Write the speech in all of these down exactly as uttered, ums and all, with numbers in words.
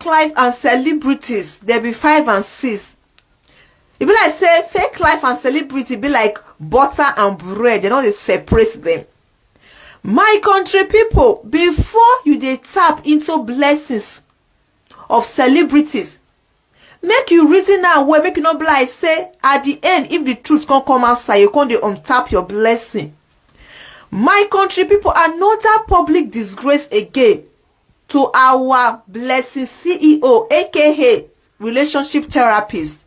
life and celebrities, they be five and six. E be like say fake life and celebrity be like butter and bread, they no dey separate them. My country people, before you dey tap into blessings of celebrities, make you reason am well, make you no be like say at the end, if the truth come come outside, you come dey untap your blessing. My country people, another public disgrace again to our blessing C E O, A K A relationship therapist.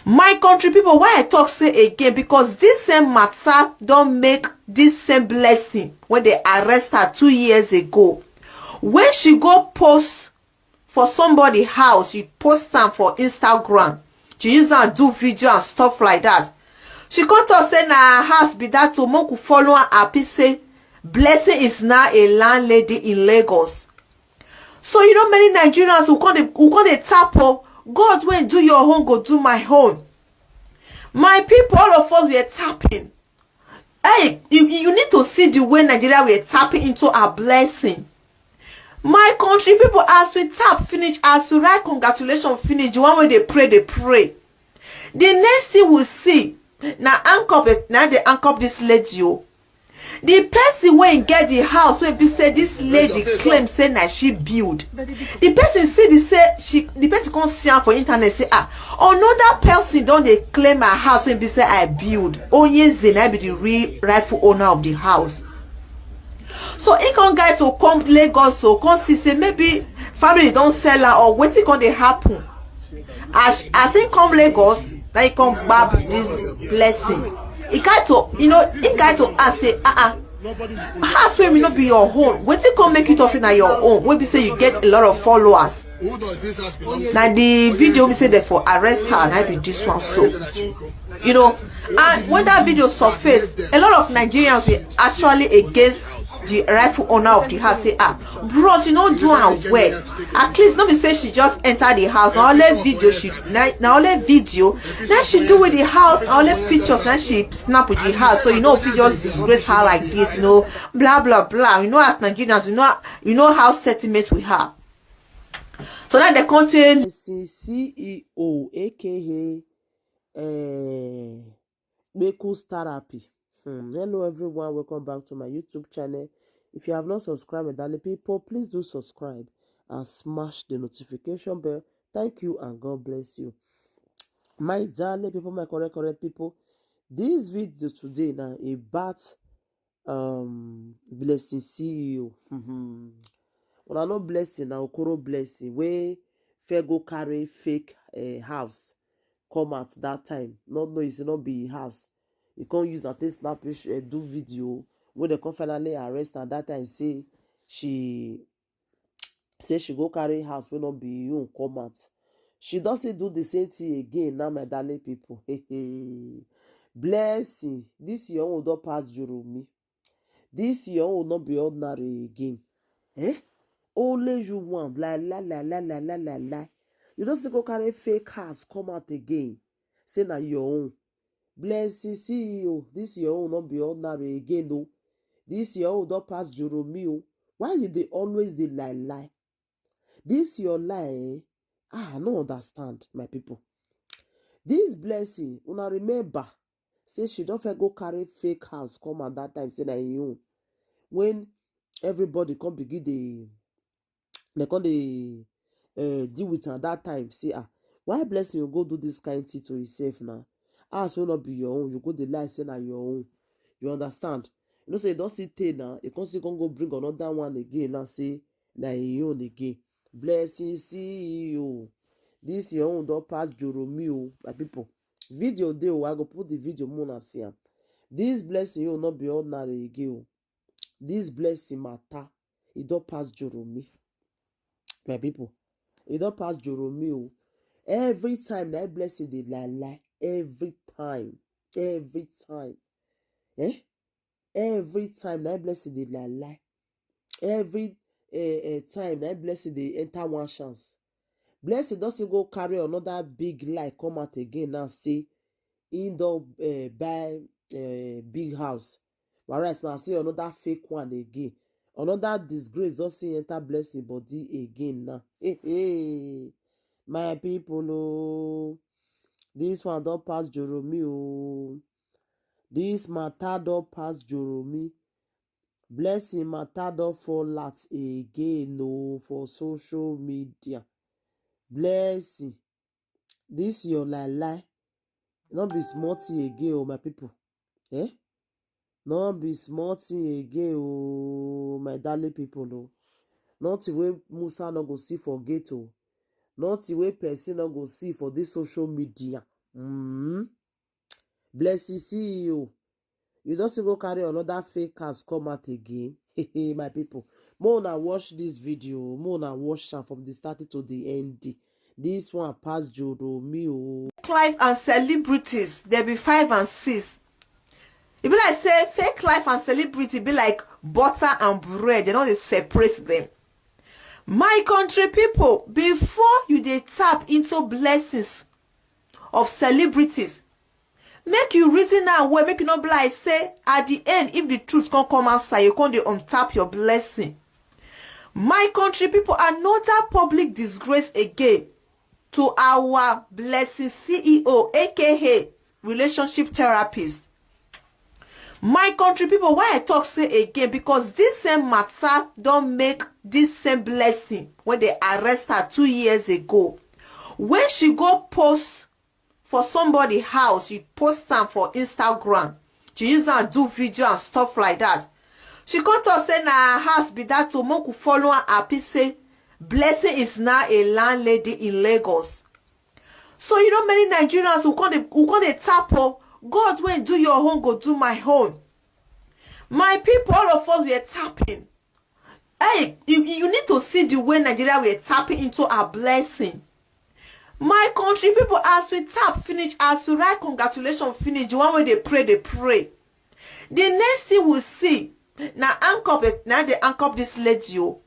My country people, why I talk say again, because this same matter don make this same blessing when they arrest her two years ago, when she go post for somebody house, she post am for Instagram, she use am do video and stuff like that. She come talk say na her house be that, to make we follow am happy say blessing is now a landlady in Lagos. So you know, many Nigerians who come dey, who come dey tap, oh, God, when do your own, go do my own. My people, all of us were tapping. Hey, you, you need to see the way Nigeria were tapping into our blessing. My country people, as we tap finish, as we write congratulations finish, the one wey dey pray, dey pray. The next thing we see, na handcuff, na dey handcuff this lady, oh. The person wey get the house, wey be say this lady claim say na she build, the person see the say she, the person come see am for internet say, ah, another person don dey claim her house, wey be say I build. Onyeze na be the real rightful owner of the house. So he come guide to come Lagos, so come see say maybe family don sell am or wetin come dey happen. As, as he come Lagos, na he come gbab this blessing. He got to, you know, he got to ask say, ah, ah, house wey be no be your own, wetin come make you talk say na your own, wey be say you get a lot of followers? Na the video be say they for arrest her, na be this one so. You know, and when that video surface, a lot of Nigerians were actually against the rightful owner of the house, say, ah, bros, you no do am well. At least no be say she just enter the house, na only video she, na, na only video na she do with the house, na only pictures na she snap with the house. So you know, if you just disgrace her like this, you know, blah blah blah. You know, as Nigerians, you know, you know how sentiment we have. So now they come say, C E O, A K A, uh, Bekus Therapy. Hmm. Hello, everyone. Welcome back to my YouTube channel. If you have not subscribed, my darling people, please do subscribe and smash the notification bell. Thank you and God bless you. My darling people, my correct, correct people, this video today now about um blessing C E O. Una know blessing na Okoro blessing wey fair go carry fake uh, house come out that time. Not know it's not be house. He can't use that thing snap uh, do video when they come finally arrest and that time say she say she go carry house wey no be im own come out. She don still do the same thing again now, my darling people. Blessing, this your own don pass Joromi. This your own no be ordinary again. Eh? Only you one, la la la la la la la la. You don still go carry fake house come out again. Say na your own. Blessing C E O, this your own no be ordinary again o. This your own don pass Joromi o. Why you dey always dey lie lie? This your lie, eh? Ah, I no understand, my people. This blessing, una remember say she don first go carry fake house come at that time, say na im own. When everybody come begin dey, they come dey uh, deal with am that time, say, ah, why blessing you go do this kind thing to yourself now? House wey no be your own, you go dey lie say na your own. You understand? You know say you don see tey now, you come still come go bring another one again now, say na im own again. Blessing C E O, this your own don pass Joromi o, my people. Video dey o, I go put the video more na see am. This blessing you no be ordinary again o. This blessing matter, e don pass Joromi. My people, e don pass Joromi o. Every time na blessing dey lie lie. Every time, every time, eh? Every time na blessing dey lie lie. Every uh, uh, time na blessing dey enter one chance. Blessing don still go carry another big lie come out again now, say he don uh, buy uh, big house. Whereas now see another fake one again. Another disgrace don still enter Blessing body again now. Hey, hey. My people, oh, this one don pass Joromi, oh. This matter don pass Joromi. Blessing matter don fall out again, oh, for social media. Blessing, this your lie lie. No be small thing again, oh, my people. Eh? No be small thing again, oh, my darling people, oh. Nothing wey Musa no go see for gate, oh. Nothing wey person no go see for this social media. Mm. Blessing C E O. You don still go carry another fake house come out again. My people, more una watch this video, more una watch am from the starting to the end. This one pass Joromi, oh. Fake life and celebrities, they be five and six. E be like say fake life and celebrity be like butter and bread, they no dey separate them. My country people, before you dey tap into blessings of celebrities, make you reason am well, make you no be like say at the end, if the truth come come outside, you come dey untap your blessing. My country people, another public disgrace again to our Blessing C E O, A K A relationship therapist. My country people, why I talk say again, because this same matter don make this same Blessing wey they arrest her two years ago. When she go post for somebody house, she post am for Instagram. She use am do video and stuff like that. She come talk say na her house be that, to make we follow am happy say Blessing is now a landlady in Lagos. So you know many Nigerians who come dey, who come dey tap, oh, God wey do your own go do my own. My people, all of us were tapping. Hey, you, you need to see the way Nigeria were tapping into our blessing. My country people, as we tap finish, as we write congratulations finish, the one wey dey pray, dey pray. The next thing we see, na anchor, na dey anchor this lady, oh.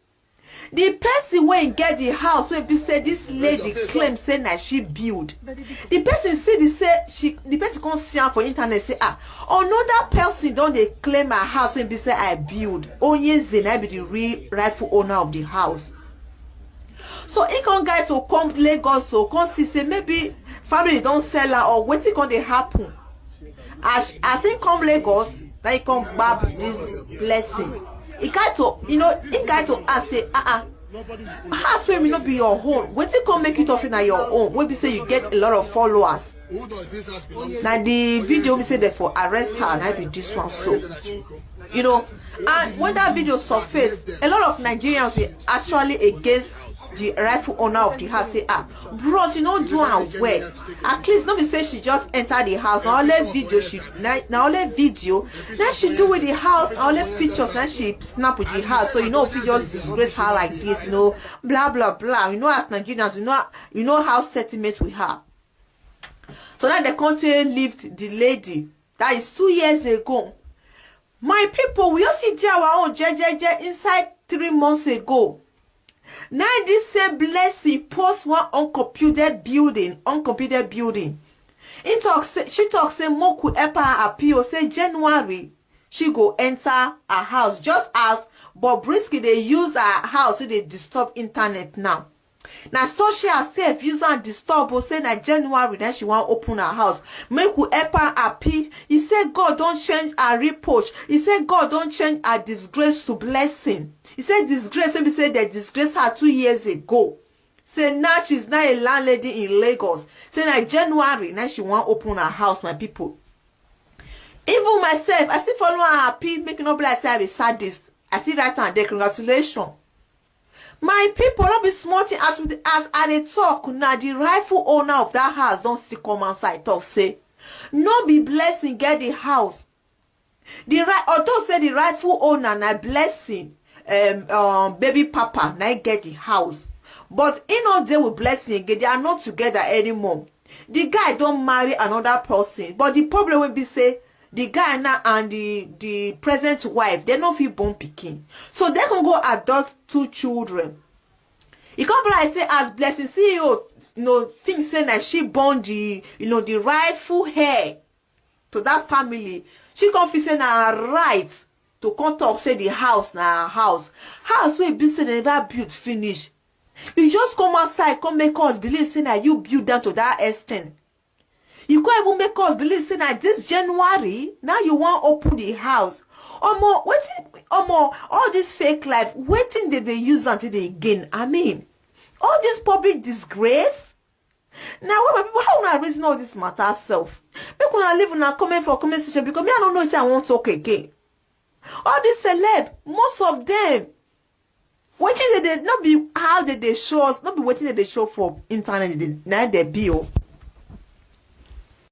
The person wey get the house wey be say this lady claim say na she build. The person see the say she, the person come see am for internet say, ah, another person don dey claim her house wey be say I build. Onyeze na be the real rightful owner of the house. So he come guide to come Lagos, so come see say maybe family don sell am or wetin come dey happen. As, as he come Lagos, na he come gbab this Blessing. He guide to, you know, he guide to ask say, ah, ah, house wey me no be your own, wetin come make you talk say na your own, wey be say you get a lot of followers? Na the video we say they for arrest her, na be this one so. You know, and when that video surface, a lot of Nigerians were actually against the rightful owner of the house, say, ah, bros, you no do am well. At least no be say she just enter the house, na only video she, na, na only video na she do with the house, na only pictures na she snap with the house. So you know, if you just disgrace her like this, you know, blah blah blah. You know, as Nigerians, you know, you know how sentiment we have. So now they come take lift the lady. That is two years ago. My people, we all see there our own jejeje inside three months ago. Now this same Blessing post one uncompleted building, uncompleted building. He talk say, she talk say, make we help her appeal, say January she go enter her house, just as Bobrisky dey use her house to dey disturb internet now. Na so she herself use am disturb, oh, say na January then she wan open her house. Make we help am appeal. He say God don change her reproach. He say God don change her disgrace to blessing. He say disgrace wey be say they disgrace her two years ago. Say now she's now a landlady in Lagos. Say na January now she wan open her house, my people. Even myself, I still follow her appeal, make e no be like say I be sadist. I still write am there, congratulations. My people, no be small thing as we, as I dey talk now, the rightful owner of that house don still come outside talk say no be Blessing get the house. The right, although say the rightful owner na Blessing, um, um, baby papa na get the house, but he no dey with Blessing again. They are not together anymore. The guy don marry another person, but the problem wey be say the guy now and the the present wife, they no fit born pikin, so they can go adopt two children. E come be like say as Blessing C E O, you know, think say na she born the, you know, the rightful heir to that family, she come feel say na her right to come talk say the house na our house, house wey be say dem never build finish. You just come outside come make us believe say na you build am to that extent. You come even make us believe say na this January now you wan open the house. Omo, wetin, omo, all this fake life, wetin dey dey use am take dey gain? I mean, all this public disgrace. Now, what, my people, how una reason all this matter self? Make una leave una comment for comment section, because me, I don't know say I wan talk again. All this celeb, most of them, wetin dey dey, no be how dey dey show us, no be wetin dey dey show for internet dey, na dey be o.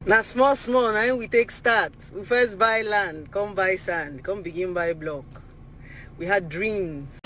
Na small small na im we take start. We first buy land, come buy sand, come begin buy block. We had dreams.